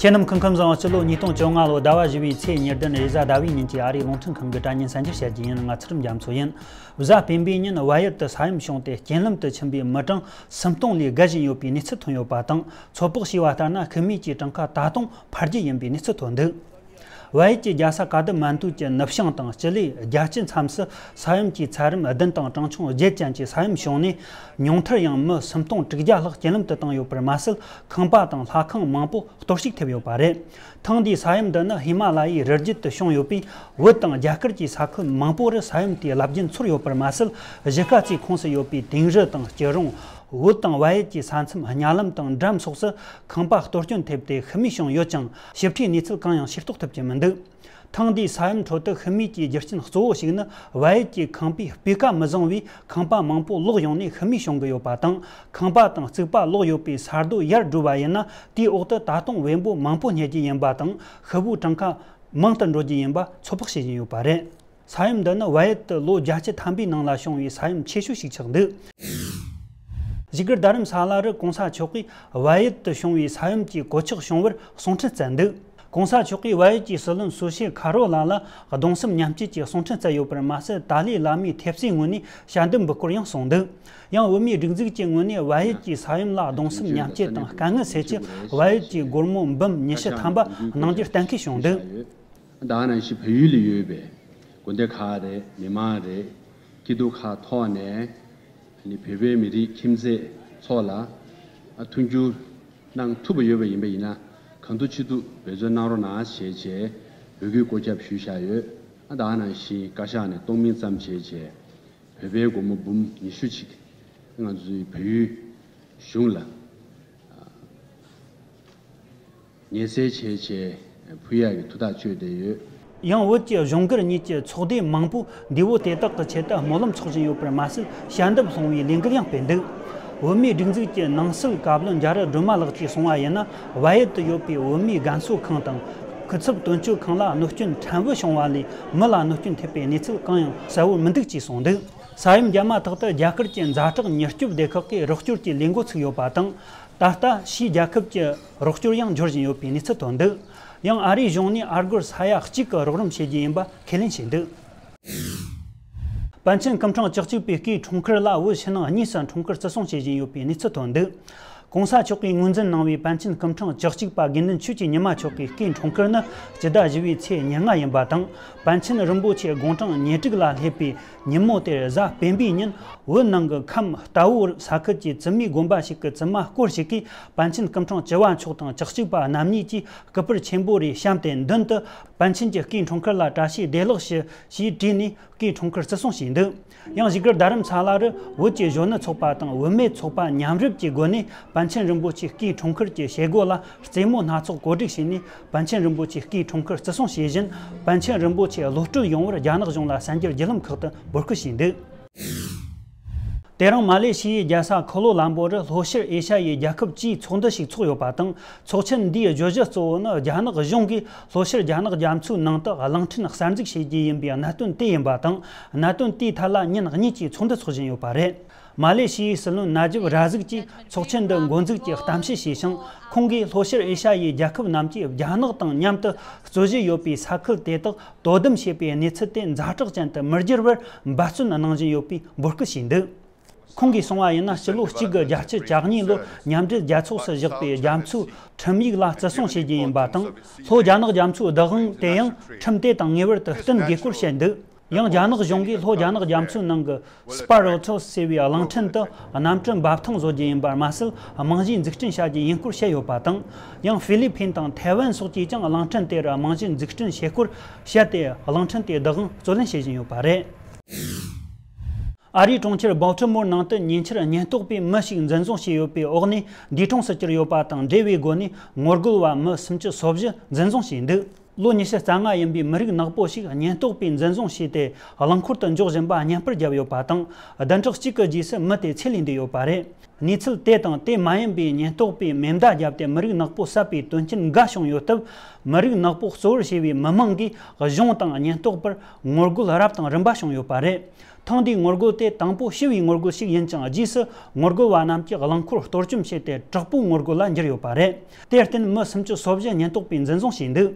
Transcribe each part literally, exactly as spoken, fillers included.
ཁྱེད་རྣམས་སྐུ་ཁམས་བཟང་བ། སྤྱི་ལོ་ཉིས་སྟོང་བཅོ་ལྔ་ལོ་ཟླ་བ་བཞི་བའི་ཚེས་ཉེར་བདུན་རེས་གཟའ་ཟླ་བའི་ཉིན་གྱི་ཨ་རིའི་རླུང་འཕྲིན་ཁང་གི་དྲ་བརྙན་གསར་འགྱུར་བཤད་རྒྱུ་ཡིན། ང་ཚུལ་ཁྲིམས་རྒྱ་མཚོ་ཡིན། གཟའ་སྤེན་པའི་ཉིན་བལ་ཡུལ་དུ་ས་ཡོམ་བྱུང་སྟེ་རྐྱེན་ལམ་དུ་ཕྱིན་པའི་མི་གྲངས་སུམ་སྟོང་ལས་བརྒལ་བཞིན་ཡོད་པའི་གནས་ཚུལ་ཐོན་ཡོད་པ་དང་། ཚོད་དཔག་བྱས་པ་ལྟར་ན་ཤི་རྨས་ཀྱི་གྲངས་ཀ་ད་དུང་འཕར་རྒྱུ་ཡིན་པའི་གནས་ཚུལ་ཐོན་འདུག་བལ་ཡུལ་གྱི་རྒྱལ་ས་ཀ་ཐ་མན་ཌུ་གྱི་ནུབ་བྱང་དང་སྤྱི་ལེ་རྒྱལ་སྤྱི་མཚམས་སུ་ས་ཡོམ་གྱི་ཚད་རིམ་བདུན་དང་གྲངས་ཆུང་བརྒྱད་ཅན་གྱི་ས་ཡོམ་བྱུང་ནས། ཉུང་མཐར་ཡང་མི་སུམ་སྟོང་དྲུག་བརྒྱ་ལྷག་རྐྱེན་ལམ་དུ་བཏང་ཡོད་པར་མ་ཟད། ཁང་པ་དང་ལྷ་ཁང་མང་པོ་གཏོར་བཤིག་ཐེབས་ཡོད་པ་རེད། ཐེངས་འདིའི་ས་ཡོམ་འདི་ནི་ཧི་མ་ལ་ཡའི་རི་རྒྱུད་དུ་བྱུང་ཡོད་པས། བོད་དང་རྒྱ་གར་གྱི་ས་ཁུལ་མང་པོ་རུ་ས་ཡོམ་དེའི་རླབས་རྒྱུན་ཚོར་ཡོད་པར་མ་ཟད། གཞིས་ཀ་རྩེའི་ཁོངས་སུ་ཡོད་པའི་དིང་རི་དང་སྐྱིད་རོང་། བོད་དང་བལ་ཡུལ་གྱི་ས་མཚམས་གཉའ་ལམ་དང་འགྲམ་སོགས་སུ་ཁང་པ་གཏོར་སྐྱོན་ཐེབས་ཏེ་ཤི་རྨས་བྱུང་ཡོད་ཀྱང་། ཞིབ་ཕྲའི་གནས་ཚུལ་གང་ཡང་ཤེས་རྟོགས་ཐུབ་ཀྱི་མི་འདུག་ཐེངས་འདིའི་ས་ཡོམ་ཁྲོད་དུ་ཤི་རྨས་ཀྱི་རྒྱུ་རྐྱེན་གཙོ་བོ་ཞིག་ནི། བལ་ཡུལ་གྱི་ཁང་པའི་སྤུས་ཀ་མི་བཟང་བས། ཁང་པ་མང་པོ་ལོག་ཡོང་ནས་ཤི་རྨས་བྱུང་གི་ཡོད་པ་དང་། ཁང་པ་དང་རྩིག་པ་ལོག་ཡོད་པའི་ས་རྡོ་ཡར་བསྒྲོལ་བ་ཡིན་ན། དེའི་འོག་ཏུ་ད་དུང་བེམ་པོ་མང་པོ་རྙེད་རྒྱུ་ཡིན་པ་དང་། ཤི་བོའི་གྲངས་ཀ་མང་དུ་འགྲོ་རྒྱུ་ཡིན་པ་ཚོད་དཔག་བྱེད་བཞིན་ཡོད་པ་རེད། ས་ཡོམ་འདི་ནི་བལ་ཡུལ་དུ་ལོ་བརྒྱད་ཅུ་ཐམ་པའི་ནང་ལ་བྱུང་བའི་ས་ཡོམ་ཆེ་ཤོས་ཤིག་ཆགས་འདུག་བཞུགས་སྒར་རྡ་རམ་ས་ལ་རུ་གོང་ས་མཆོག་གིས་བལ་ཡུལ་དུ་བྱུང་བའི་ས་ཡོམ་གྱི་གོད་ཆག་བྱུང་བར་གསུང་འཕྲིན་བསྩལ་འདུག་གོང་ས་མཆོག་གིས་བལ་ཡུལ་གྱི་སྲིད་བློན་སུ་ཤི་ཁ་རོ་ལ་ལ་གདུང་སེམས་མཉམ་སྐྱེད་ཀྱི་གསུང་འཕྲིན་བསྩལ་ཡོད་པར་མ་ཟད། ཏཱ་ལའི་བླ་མའི་ཐེབས་རྩའི་ངོས་ནས་ཞལ་འདེབས་འབུལ་སྐོར་ཡང་གསུངས་འདུག་ཡང་བོད་མིའི་སྒྲིག་འཛུགས་ཀྱི་ངོས་ནས་བལ་ཡུལ་གྱི་ས་ཡོམ་ལ་གདུང་སེམས་མཉམ་སྐྱེད་དང་དཀའ་ངལ་སེལ་ཆེད། བལ་ཡུལ་གྱི་སྒོར་མོ་འབུམ་ཉི་ཤུ་ཐམ་པ་གནང་རྒྱུར་གཏན་འཁེལ་བྱུང་འདུག་ད་ག་ནང་བཞིན་བལ་ཡུལ་ལ་ཡོད་པའི་དགོན་སྡེ་ཁག་རེད། མི་མང་རེད། སྐྱིད་སྡུག་ཁག་ཐོག་ནས་ནི་བོད་པའི་མི་རིགས་ཁྱིམ་མཚེས་ཚོ་ལ་མཐུན་འགྱུར་གནང་ཐུབ་པ་ཡོད་པ་ཡིན་པ་ཡིན་ན། གང་ཐུབ་ཅི་ཐུབ་འབད་བརྩོན་གནང་རོགས་གནང་ཞེས་བྱས་འབོད་སྐུལ་བཀོད་ཁྱབ་ཞུས་བཞག་ཡོད། ད་ག་ནང་བཞིན་བཀའ་ཤག་ནས་གཏོང་མིན་ཙམ་བྱས་བྱས་བོད་པའི་སྒོར་མོ་འབུམ་ཉི་ཤུ་ཅིག་ང་ཚོའི་བལ་ཡུལ་གཞུང་ལ་ཉེས་སེལ་བྱས་བྱས་ཕུལ་ཡག་གི་ཐུགས་ཐག་གཅོད་བསྡད་ཡོད། ཡང་བོད་ཀྱི་གཞུང་སྒེར་གཉིས་ཀྱི་ཚོགས་སྡེ་མང་པོས་འདས་པོ་དེ་དག་གི་ཆེད་དུ་སྨོན་ལམ་འཚོགས་བཞིན་ཡོད་པར་མ་ཟད། ཞལ་འདེབས་སློང་བའི་ལས་འགུལ་ཡང་སྤེལ་འདུག་བོད་མིའི་སྒྲིག་འཛུགས་ཀྱི་ནང་སྲིད་བཀའ་བློན་རྒྱ་རི་སྒྲོལ་མ་ལགས་ཀྱིས་གསུངས་པ་ཡིན་ན། བལ་ཡུལ་དུ་ཡོད་པའི་བོད་མིའི་རྒན་གསོ་ཁང་དང་སྐུ་ཚབ་དོན་གཅོད་ཁང་ལ་གནོད་སྐྱོན་ཕྲན་བུ་བྱུང་བ་ལས་མི་ལ་གནོད་སྐྱོན་ཐེབས་པའི་གནས་ཚུལ་གང་ཡང་གསལ་བོར་མི་འདུག་ཅེས་གསུངས་འདུག་ས་ཡོམ་བརྒྱབ་མ་ཐག་ཏུ་རྒྱ་གར་གྱི་ཛ་དྲག་མྱུར་སྐྱོབ་སྡེ་ཁག་གིས་རོགས་སྐྱོར་གྱི་ལས་འགོ་ཚུགས་ཡོད་པ་དང་། ད་ལྟ་ཕྱིའི་རྒྱལ་ཁབ་ཀྱི་རོགས་སྐྱོར་ཡང་འབྱོར་བཞིན་ཡོད་པའི་གནས་ཚུལ་ཐོན་འདུག་ཡང་ཨ་རིའི་གཞུང་ནས་ཨ་སྒོར་ས་ཡ་གཅིག་གི་རོགས་རམ་བྱེད་རྒྱུ་ཡིན་པ་ཁས་ལེན་བྱས་འདུག་པཎ་ཆེན་སྐུ་ཕྲེང་བཅུ་གཅིག་པའི་སྐུའི་འཁྲུངས་སྐར་ལ་བོད་ཕྱི་ནང་གཉིས་སུ་འཁྲུངས་སྐར་བརྩི་སྲུང་བྱེད་བཞིན་ཡོད་པའི་གནས་ཚུལ་ཐོན་འདུག་གོང་ས་མཆོག་གིས་ངོས་འཛིན་གནང་བའི་པཎ་ཆེན་སྐུ་ཕྲེང་བཅུ་གཅིག་པ་དགེ་འདུན་ཆོས་ཀྱི་ཉི་མ་མཆོག་གི་སྐུའི་འཁྲུངས་སྐར་ནི་སྤྱི་ཟླ་བཞི་པའི་ཚེས་ཉེར་ལྔ་ཡིན་པ་དང་། པཎ་ཆེན་རིན་པོ་ཆེ་དགུང་གྲངས་ཉེར་དྲུག་ལ་སླེབས་པའི་ཉིན་མོ་དེར་གཟའ་སྤེན་པའི་ཉིན། བོད་ནང་གི་ཁམས་རྟ་བོ་ས་ཁུལ་གྱི་བཙུན་མའི་དགོན་པ་ཞིག་གི་བཙུན་མ་སྐོར་ཞིག་གིས་པཎ་ཆེན་སྐུ་ཕྲེང་བཅུ་བ་མཆོག་དང་བཅུ་གཅིག་པ་རྣམ་གཉིས་ཀྱིས་སྐུ་པར་ཆེན་པོ་རེ་བཤམས་ཏེ། མདུན་དུ་པཎ་ཆེན་གྱི་སྐུའི་འཁྲུངས་སྐར་ལ་བཀྲ་ཤིས་བདེ་ལེགས་ཞུ་ཞེས་བྲིས་ནས་སྐུའི་འཁྲུངས་སྐར་བརྩི་སྲུང་བྱས་འདུག་ཡང་བཞུགས་སྒར་རྡ་རམ་ས་ལ་རུ་བོད་ཀྱི་གཞོན་ནུ་ཚོགས་པ་དང་བུད་མེད་ཚོགས་པ་མཉམ་རུབ་ཀྱི་སྒོ་ནས་པཎ་ཆེན་རིན་པོ་ཆེའི་སྐུའི་འཁྲུངས་སྐར་གྱི་བྱེད་སྒོ་ལ་རྩེད་མོ་སྣ་ཚོགས་གོ་སྒྲིག་བྱས་ནས། པཎ་ཆེན་རིན་པོ་ཆེའི་སྐུའི་འཁྲུངས་སྐར་བརྩི་སྲུང་བྱེད་བཞིན། པཎ་ཆེན་རིན་པོ་ཆེ་གློད་གྲོལ་ཡོང་བར་རྒྱ་ནག་གཞུང་ལ་གསར་འགྱུར་བརྒྱུད་ལམ་ཁག་ཏུ་འབོད་སྐུལ་བྱས་འདུག་དེ་རིང་མ་ལེ་ཤི་ཡའི་རྒྱལ་ས་ཁོ་ལོ་ལམ་པོ་རུ་ལྷོ་ཤར་ཨེ་ཤ་ཡའི་རྒྱལ་ཁབ་བཅུའི་ཚོགས་འདུ་ཞིག་ཚོགས་ཡོད་པ་དང་། ཚོགས་ཆེན་འདིའི་བརྗོད་གཞི་གཙོ་བོ་ནི་རྒྱ་ནག་གཞུང་གིས་ལྷོ་ཤར་རྒྱ་ནག་རྒྱ་མཚོའི་ནང་དུ་གླིང་ཕྲན་གསར་འཛུགས་བྱེད་རྒྱུ་ཡིན་པའི་གནད་དོན་དེ་ཡིན་པ་དང་། གནད་དོན་དེའི་ཐད་ལ་ཉིན་གཉིས་ཀྱི་ཚོགས་འདུ་འཚོགས་བཞིན་ཡོད་པ་རེད། མ་ལེ་ཤི་ཡའི་སྲིད་བློན་ན་ཇིབ་ར་གཟུགས་ཀྱིས་ཚོགས་ཆེན་འདི་འགོ་འཛུགས་ཀྱིས་གཏམ་བཤད་བྱས་ཤིང་། ཁོང་གིས་ལྷོ་ཤར་ཨེ་ཤ་ཡའི་རྒྱལ་ཁབ་རྣམས་ཀྱིས་རྒྱ་ནག་དང་མཉམ་དུ་རྩོད་གཞི་ཡོད་པའི་ས་ཁུལ་དེ་དག་དོ་དམ་བྱེད་པའི་གནས་ཚུལ་དེ་ཛ་དྲག་ཅན་དུ་མི་འགྱུར་བར་འབད་བརྩོན་གནང་བཞིན་ཡོད་པའི་འབོད་སྐུལ་བྱས་འདུག་ཁོང་གིས་གསུངས་པ་ཡིན་ན། ཕྱི་ལོ་གཅིག་དགུ་བརྒྱད་ཅུ་གྱ་གཉིས་ལོར་མཉམ་འབྲེལ་རྒྱལ་ཚོགས་སུ་བཞག་པའི་རྒྱ་མཚོའི་ཁྲིམས་ཡིག་ལ་བརྩི་སྲུང་བྱེད་རྒྱུ་ཡིན་པ་དང་། ལྷོ་རྒྱ་ནག་རྒྱ་མཚོའི་བདག་དབང་དེ་ཡང་ཁྲིམས་དེ་དང་ངེས་པར་དུ་བསྟུན་དགོས་སྐོར་བཤད་འདུག་ཡང་རྒྱ་ནག་གཞུང་གིས་ལྷོ་རྒྱ་ནག་རྒྱ་མཚོའི་ནང་གི་སྤར་རོ་ཐོ་ཟེར་བའི་གླིང་ཕྲན་དུ་གནམ་གྲུ་འབབ་ཐང་བཟོ་རྒྱུ་ཡིན་པར་མ་ཟད། རྨང་གཞིའི་འཛུགས་སྐྲུན་བྱ་རྒྱུ་ཡིན་སྐོར་བཤད་ཡོད་པ་དང་། ཡང་ཧྥི་ལི་ཕིན་དང་ཐའེ་ཝན་སོགས་ཀྱིས་ཀྱང་གླིང་ཕྲན་དེར་རྨང་གཞིའི་འཛུགས་སྐྲུན་བྱེད་སྐོར་བཤད་དེ། གླིང་ཕྲན་དེའི་བདག་དབང་རྩོད་ལེན་བྱེད་བཞིན་ཡོད་པ་རེད། ཨ་རིའི་གྲོང་ཁྱེར་སྦོལ་ཊི་མོར་ནང་དུ་ཉེ་ཆར་ཉེན་རྟོག་པས་མི་ཞིག་འཛིན་བཟུང་བྱས་ཡོད་པའི་འོག་ནས་འདས་གྲོངས་སུ་གྱུར་ཡོད་པ་དང་འབྲེལ་བའི་སྒོ་ནས། ངོ་རྒོལ་བ་མི་སུམ་ཅུ་སོ་བཞི་འཛིན་བཟུང་བྱས་འདུག་ལོ་ཉི་ཤུ་རྩ་ལྔ་ཡིན་པའི་མི་རིགས་ནག་པོ་ཞིག་ཉེན་རྟོག་པས་འཛིན་བཟུང་བྱས་ཏེ། རླངས་འཁོར་དུ་འཇོག་བཞིན་པ་བརྙན་པར་བརྒྱབ་ཡོད་པ་དང་། བདུན་ཕྲག་གཅིག་གི་རྗེས་སུ་མི་དེ་ཚེ་ལས་འདས་ཡོད་པ་རེད། གནས་ཚུལ་དེ་དང་དེ་མ་ཡིན་པའི་ཉེན་རྟོག་པས་མེ་མདའ་བརྒྱབ་སྟེ་མི་རིགས་ནག་པོ་བསད་པའི་དོན་རྐྱེན་འགའ་བྱུང་ཡོད་སྟབས། མི་རིགས་ནག་པོ་གཙོ་བོར་བྱས་པའི་མི་མང་གིས་གཞུང་དང་ཉེན་རྟོག་པར་ངོ་རྒོལ་རབ་དང་རིམ་པ་བྱུང་ཡོད་པ་རེད། ཐེངས་འདིའི་ངོ་རྒོལ་དེ་དང་པོ་ཞི་བའི་ངོ་རྒོལ་ཞིག་ཡིན་ཅིང་། རྗེས་སུ་ངོ་རྒོལ་བ་རྣམས་ཀྱིས་རླངས་འཁོར་གཏོར་བཅོམ་བྱས་ཏེ་དྲག་པོའི་ངོ་རྒོལ་ལ་འགྱུར་ཡོད་པ་རེད། དེར་བརྟེན་མི་སུམ་ཅུ་སོ་བཞི་ཉེན་རྟོག་པས་འཛིན་བཟུང་བྱས་འདུག་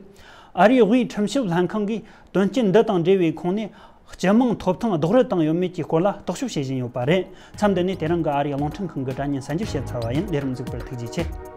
ཨ་རིའི་དབུས་ཁྲིམས་ཞིབ་ལྷན་ཁང་གིས་དོན་རྐྱེན་འདི་དང་འབྲེལ་བའི་ཁོངས་ནས་སྤྱི་དམངས་ཐོབ་ཐང་རྡོག་རོལ་བཏང་ཡོད་མེད་ཀྱི་སྐོར་ལ་རྟོག་ཞིབ་བྱེད་བཞིན་ཡོད་པ་རེད། མཚམས་འདི་ནས་དེ་རིང་གི་ཨ་རིའི་རླུང་འཕྲིན་ཁང་གི་དྲ་བརྙན་གསར་འགྱུར་བཤད་ཚར་བ་ཡིན། ལས་རིམ་གཟིགས་པར་ཐུགས་རྗེ་ཆེ།